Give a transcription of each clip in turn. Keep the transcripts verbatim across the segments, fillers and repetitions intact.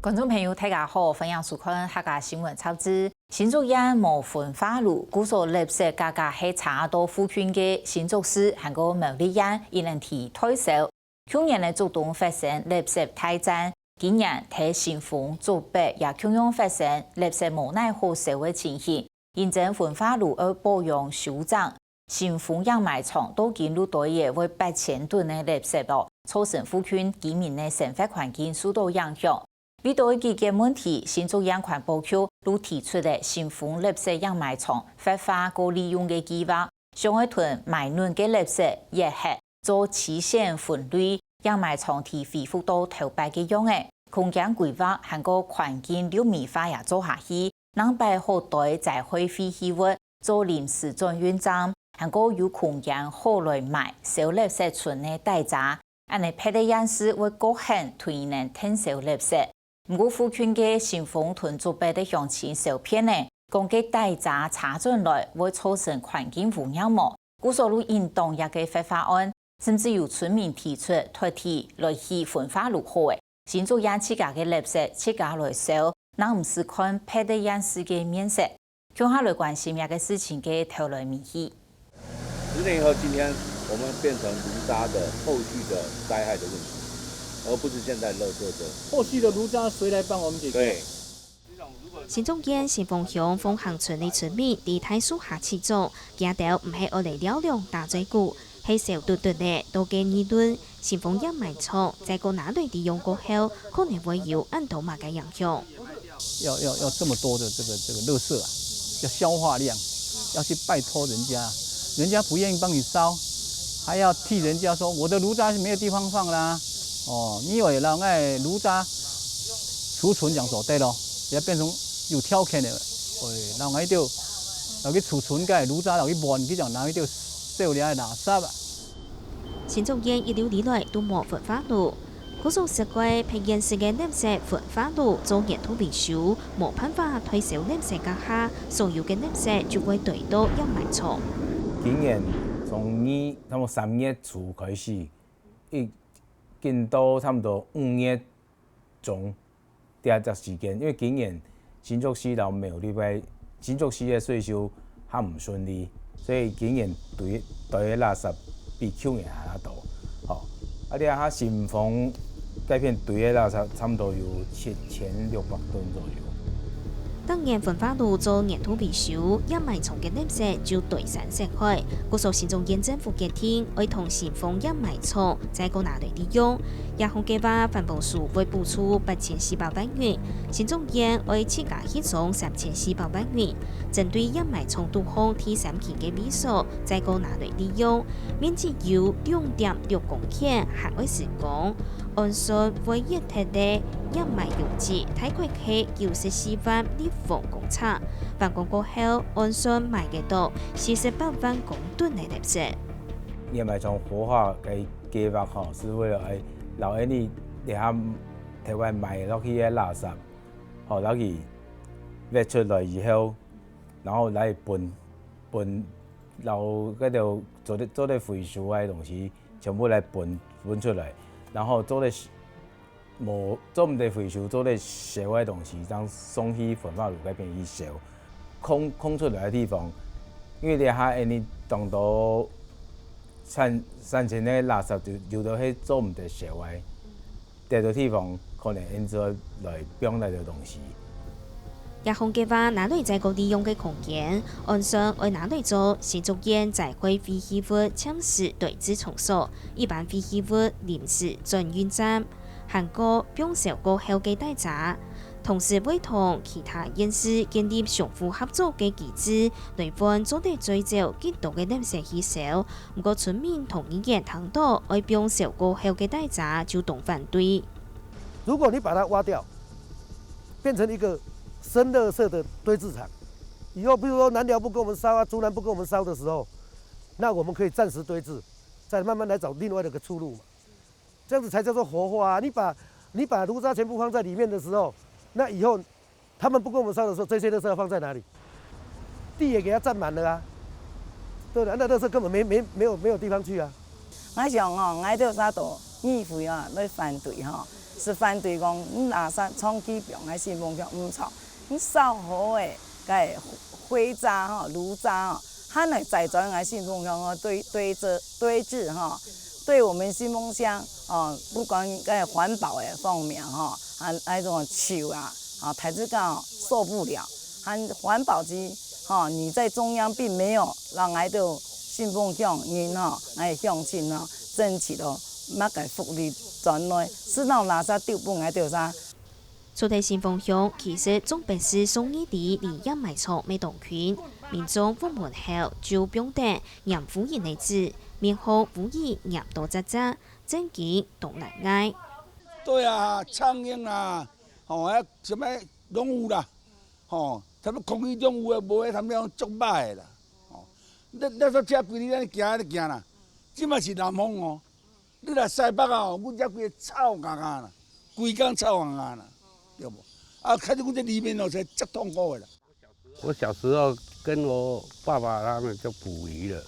觀眾朋友，大家好，歡迎收看客家新聞雜誌。新竹縣無焚化爐，故所垃圾價格係差到附近个新竹市還過苗栗縣，一人提退燒。舊年个竹東發生垃圾大戰，今年在新豐、竹北也共樣發生垃圾無奈好燒个情形。因爭焚化爐愛保養修整，新豐掩埋場到今都堆仔會八千噸个垃圾哦，造成附近居民个生活環境受到影響。 為到解決問題，新竹縣環保局都提出了新豐垃圾掩埋場活化過利用个計畫，想愛同埋淰个垃圾挖忒，做區域分類，掩埋場提恢復到頭擺个樣仔。空間規劃還過環境綠美化也做下去，另擺好堆災害廢棄物，做臨時轉運站，還過有空間好來埋燒垃圾脣个底渣。 恁呢別个縣市會較肯同佢等𢯭手垃圾。毋過附近个新豐同竹北个鄉親受騙呢，講該底渣車轉來會造成環境污染無？故所都應當這个活化案，甚至有村民提出脫地來起焚化爐好了，新竹縣自家个垃圾自家來燒，正毋使看別个縣市个面色。 共下來關心這个事情个頭來尾去。十年以後，今天我們變成爐渣的後續的災害的問題，而不是現在垃圾的。後續的爐渣誰來幫我們解決？對，新竹縣新豐鄉豐行村个村民佇大樹下起槳，佢兜毋係愛來尞涼打嘴鼓，係燒㪐㪐仔到該議論，新豐掩埋場再過拿來利用過後，可能會有恁多麼个影響。要要要這麼多的這個這個垃圾啊，要消化量，要去拜託人家，人家不願意幫你燒，還要替人家說我的爐渣是沒有地方放啦，哦，你有讓愛爐渣儲存講所在咯，也變成有條件的，會讓愛就要去儲存个爐渣，要去搬去講拿去就燒了垃圾啊。 新竹縣一路以來都無焚化爐。故所食過別縣市个垃圾焚化爐做年度維修，無辦法退燒垃圾該下，所有个垃圾就會堆到掩埋場。今年從二差不多三月初開始，一直到差不多五月中， 這隻時間，因為今年新竹市摎苗栗个新竹市个稅收較毋順利，所以今年堆堆个垃圾比舊年還較多。吼，啊，這下新豐該片堆个垃圾差不多有七千六百噸左右。逐年焚化爐做年度維修，掩埋場个垃圾就堆山石海，故所新竹縣政府決定愛同新豐掩埋場再過拿來利用。 這項計畫環保署會補助八千四百萬元，新竹縣愛自家去裝三千四百萬元，針對掩埋場肚項第三期个位所，再過拿來利用，面積有六點六公頃，還愛施工。按算會挖忒个掩埋容積大概係九十四萬立方公尺，完工過後，按算埋得到四十八萬公噸个垃圾。 掩埋場活化个計畫吼，係為了愛摎𠊎俚這下臺灣埋落去个垃圾，吼，摎佢挖出來以後，然後來分分摎該兜做得做得回收个東西，全部來分分出來，然後做得 無做毋得回收，做得燒个東西，正送去焚化爐該片去燒。空空出來个地方，因為這下𠊎俚當多產產生个垃圾就有兜係做毋得燒个，這兜地方可能𠊎俚就來放這兜東西。 這項計畫拿來再過利用个空間，按算愛拿來做新竹縣災害廢棄物暫時堆置場所、一般廢棄物臨時轉運站，還過放燒過後个底渣。同時會同其他縣市建立相互合作个機制，來分做得追走幾多个垃圾去燒。毋過村民同議員聽到愛放燒過後个底渣就當反對。如果你把它挖掉，變成一个生垃圾的堆置场，以后比如说南寮不跟我们烧啊，竹南不跟我们烧的时候，那我们可以暂时堆置，再慢慢来找另外的一个出路嘛。这样子才叫做活化啊！你把你把炉渣全部放在里面的时候，那以后他们不跟我们烧的时候，这些垃圾要放在哪里？地也给它占满了啊，对不对？那垃圾根本没没没有没有地方去啊。 𠊎想吼，𠊎兜儕都議會吼來反對吼，是反對講，你垃圾長期放在信封箱毋著，你燒好个該灰渣吼、爐渣吼，還來再轉來信封箱个堆堆置堆置吼，對我們信封箱哦，不管在環保的方面吼，還那種臭啊，啊，大自家受不了。還環保局吼，你在中央並沒有讓𠊎兜信封箱人吼，𠊎鄉親吼，爭取到麼个福利轉來，食到垃圾丟分𠊎兜啥？ 除忒信封箱，其實總表示送你知你掩埋場乜當近，民眾屋門口就放等黏烏蠅个紙，免予烏蠅黏到扎扎，正經當難挨。對啊，蒼蠅啊，吼，啊，什麼攏有啦，吼，差不多空氣中有的無的，差不多足歹的啦，吼。你你煞遮規日按呢行，按呢行啦，這馬是南風哦。 你若西北啊，阮遮規个臭烘烘啦，規工臭烘烘啦，對無？啊，看著阮這裡面哦，才足痛苦的啦。我小時候跟我爸爸他們就捕魚了，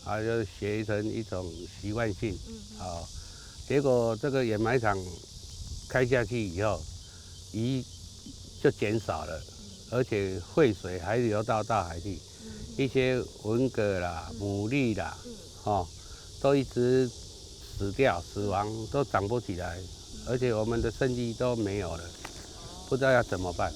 啊，就學成一種習慣性，啊，結果這個掩埋場開下去以後，魚就減少了，而且廢水還流到大海去，一些文蛤啦、牡蛎啦， 哦，都一直死掉、死亡，都長不起來，而且我們的生意都沒有了，不知道要怎麼辦。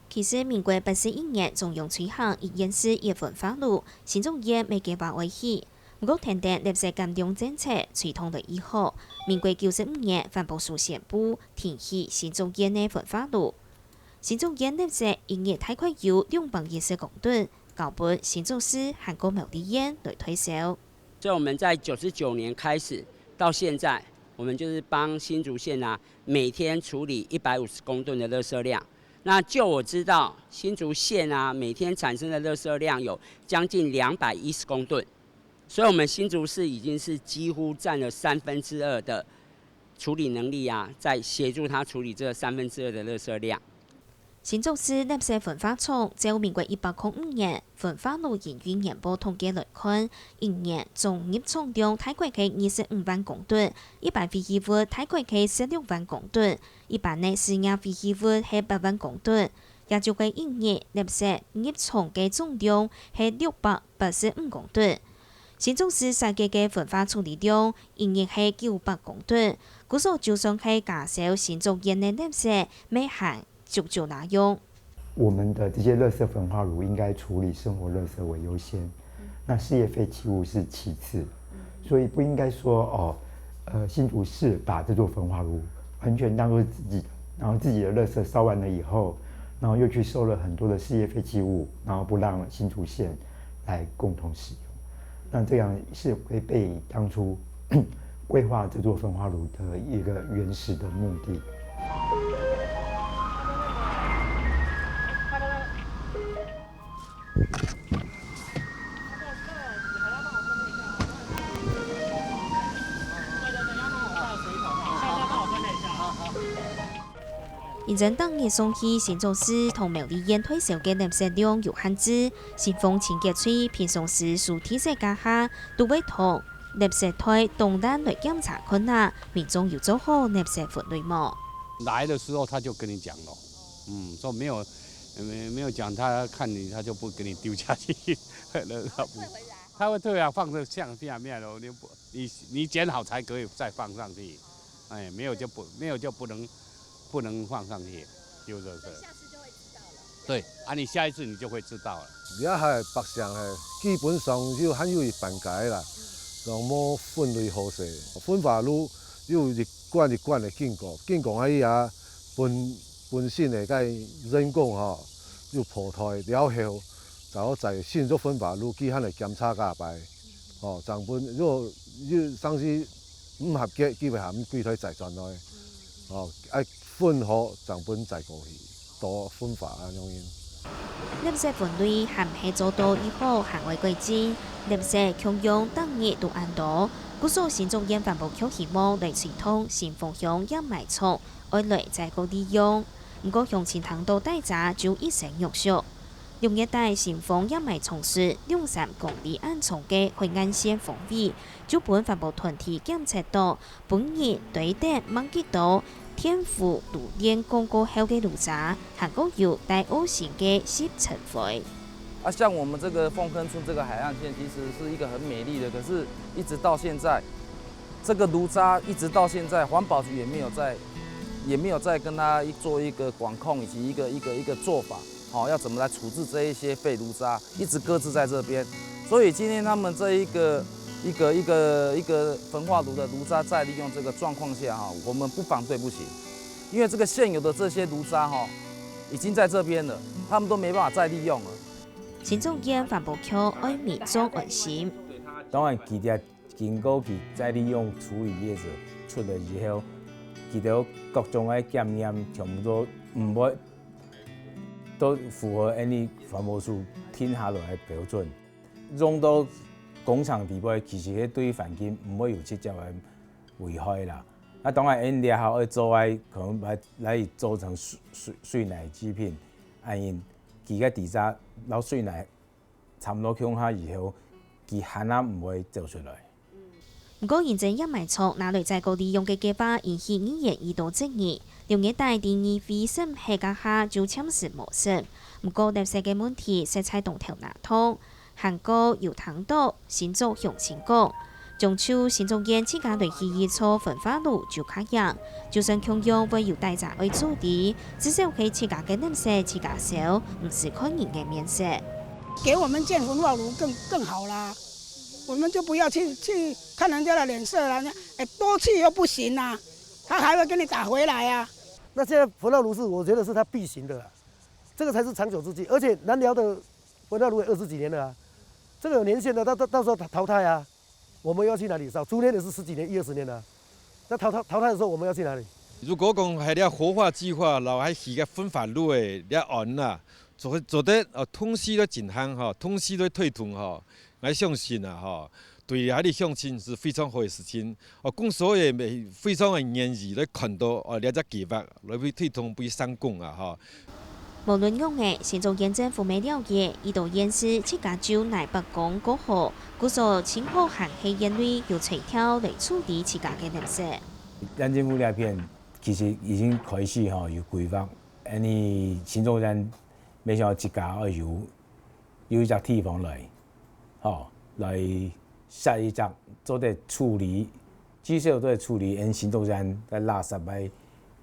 其實民國八十一年中央推行一縣市一焚化爐，新竹縣乜計畫愛起。毋過跈等垃圾減量政策推動來以後，民國九十五年環保署宣布停起新竹縣个焚化爐。新竹縣垃圾一日大概有兩百一十公噸， 交分新竹市還過苗栗縣來代銷。所以我們在九十九年開始到現在，我們就是幫新竹縣啊，每天處理一百五十公噸的垃圾量。那就我知道，新竹縣啊，每天產生的垃圾量有將近兩百一十公噸，所以我們新竹市已經是幾乎佔了三分之二的處理能力啊，在協助它處理這三分之二的垃圾量。 新竹市垃圾焚化廠照民國一百空五年焚化爐營運年報統計來看，一年總入場量大概係二十五萬公噸，一般廢棄物大概係十六萬公噸，一般个使用廢棄物係八萬公噸，也就係一日垃圾入場个總量係六百八十五公噸。新竹市設計个焚化處理量一日係九百公噸，故所就算係加銷新竹縣个垃圾，乜還 足足哪樣。我們的這些垃圾焚化爐應該處理生活垃圾為優先，那事業廢棄物是其次，所以不應該說哦，呃，新竹市把這座焚化爐完全當做自己的，然後自己的垃圾燒完了以後，然後又去收了很多的事業廢棄物，然後不讓新竹縣來共同使用。那這樣是違背當初規劃這座焚化爐的一個原始的目的。因為逐日送去新竹市同苗栗縣代銷个垃圾量有限制，新豐清潔隊平常時收地勢該下，都會同垃圾袋當爛來檢查看啊，民眾有做好垃圾分類無。來的時候他就跟你講了，嗯，說沒有，沒沒有講，他看你，他就不給你丟下去。他不，他會退啊，放在下下面了，你不，你你撿好才可以再放上去，哎，沒有就不，沒有就不能不能放上去，就是。對，啊，你下一次你就會知道了。這下个百姓嘿，基本上就還有一半个啦，就無分類好勢。焚化爐有一罐一罐个經過，經過啊，本本身个該人工吼，就破壞了後，然後再新竹焚化爐佢還來檢查加擺，吼，正分如果有當時毋合格，佢會喊歸台再轉來，吼，愛 分好，正分再過去，多分化恁樣。垃圾分類還毋係做到已好，還愛改進。垃圾共樣逐日都恁多，故所新竹縣環保局希望來推動新豐鄉掩埋場，愛來再過利用。毋過鄉親聽到底就一身肉熟。六月底新豐燕麥廠區兩三公里恁長个海岸線範圍，就分環保團體檢測到，本日堆得吂幾多電弧滷煉過後个爐渣，還過有帶烏蠅个濕塵灰。啊，像我们这个凤坑村这个海岸线，其实是一个很美丽的，可是一直到现在，这个炉渣一直到现在，环保局也没有在，也没有在跟他做一个管控以及一个一个一个做法，好、要怎么来处置这一些废炉渣，一直搁置在这边。所以今天他们这一个一个一个一个焚化炉的炉渣再利用这个状况下哈，我们不反对不行，因为这个现有的这些炉渣哈，已经在这边了，他们都没办法再利用了。新竹县環保局愛民眾安心。當然，佢兜經過佢再利用處理業者出來以後，佢兜各種个檢驗全部都毋會都符合𫣆俚環保署定下來个標準。用到工廠底背，其實係對環境毋會有直接个危害啦。啊當然𫣆俚這下愛做个，可能來來做成水水水泥製品，恁樣佢个底渣摎水泥 差毋多共下以後，佢還係毋會走出來。毋過，認證燕麥廠拿來再過利用个計畫引起議員已多爭議。六月底第二回審核該下就暫時無審。毋過，垃圾个問題實在當頭那痛，還過有聽到新竹鄉親講，將就新竹縣自家來起一座焚化爐就較贏，就算共樣會有大家愛處理，至少係自家个垃圾自家燒，毋使看人个面色。給我們建焚化爐更更好啦。 我們就不要去去看人家的臉色了，哎，多去又不行啊，他還會給你打回來啊。那現在焚化爐是我覺得是它必行的啦，這個才是長久之計。而且南寮的焚化爐也二十幾年了啊，這個有年限的，到到到時候淘汰啊，我們要去哪裡燒？竹聯也是十幾年、一二十年了啊，那淘汰淘汰的時候我們要去哪裡？如果講係這活化計畫，摎係起个焚化爐个這案啊，做做得哦，同時來進行吼，同時來推動吼。 𠊎相信啊吼，對𠊎俚鄉親係非常好个事情。哦，公所也非常个願意來看到哦這隻計畫，來為推動為成功啊吼。無論仰仔，新竹縣政府乜了解，已多縣市自家就泥白工過河，故所盡好還係因為有垂釣來處理自家个垃圾。縣政府這片其實已經開始吼有規劃，恁樣新竹縣 乜想自家愛有有一隻地方來，吼，來設一隻做得處理，至少做得處理𫣆新竹縣个垃圾个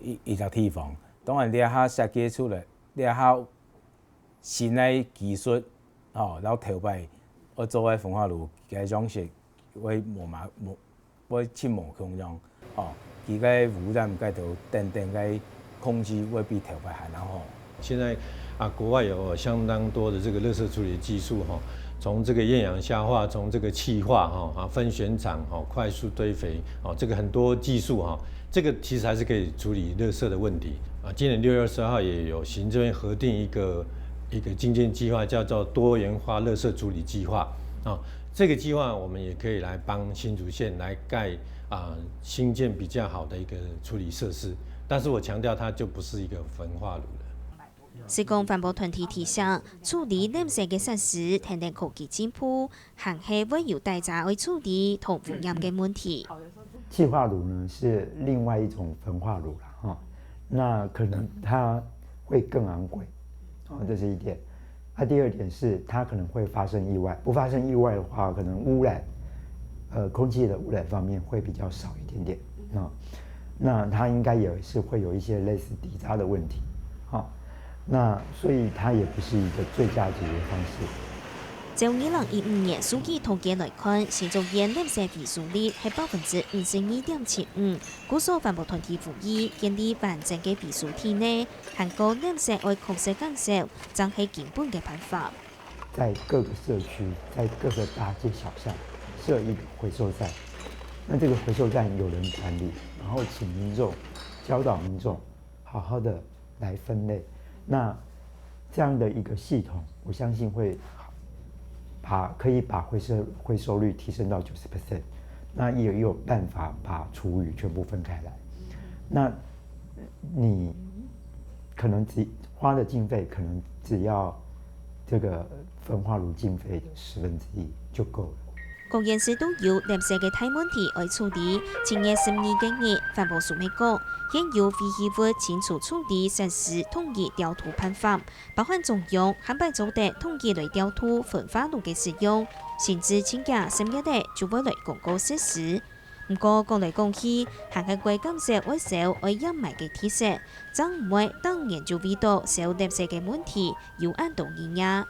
一一隻地方。當然，這下設計出來，這下新个技術，吼，然後頭擺愛做个焚化爐个樣式，會無嘛無 會盡無共樣，吼，佢个污染該兜等等个控制會比頭擺還較好。現在啊，國外有相當多的這個垃圾處理技術哈，從這個厭氧消化，從這個氣化哈啊分選廠哈，快速堆肥哦，這個很多技術哈，這個其實還是可以處理垃圾的問題啊。今年六月二十二號也有行政院核定一個一個精進計劃，叫做多元化垃圾處理計劃啊。 這個計劃我們也可以來幫新竹縣來蓋啊新建比較好的一個處理設施，但是我強調它就不是一個焚化爐了。係講環保團體提醒，處理垃圾个設施，天天科技進步，還係會有大家愛處理同污染个問題。氣化爐呢是另外一種焚化爐了哈，那可能它會更昂貴，哦，這是一點。啊，第二點是它可能會發生意外，不發生意外的話，可能污染，呃，空氣的污染方面會比較少一點點啊。那它應該也是會有一些類似底渣的問題，好，那所以它也不是一個最佳解決方式。照二零一五年數據統計來看，新竹縣垃圾回收率係百分之五十二點七五，故所環保團體呼籲建立完整个回收體系，還過垃圾愛確實減少，正係根本个辦法。在各個社區，在各個大街小巷設一個回收站，那這個回收站有人管理，然後請民眾教導民眾好好的來分類。那這樣的一個系統，我相信會把可以把回收回收率提升到九十 percent，那也有辦法把廚餘全部分開來。那你可能只花的經費可能只要这个焚化炉经费的十分之一就够了。各縣市都有垃圾个大問題愛處理。七月十二个日，環保署乜講，現有廢棄物清除處理設施統一調度辦法，包含中央下擺做得統一來調度焚化爐个使用，甚至盡遽十月底就會來公告實施。毋過講來講去，還係會減少愛燒愛掩埋个地勢，正毋會逐年就為著燒垃圾个問題有恁多意義。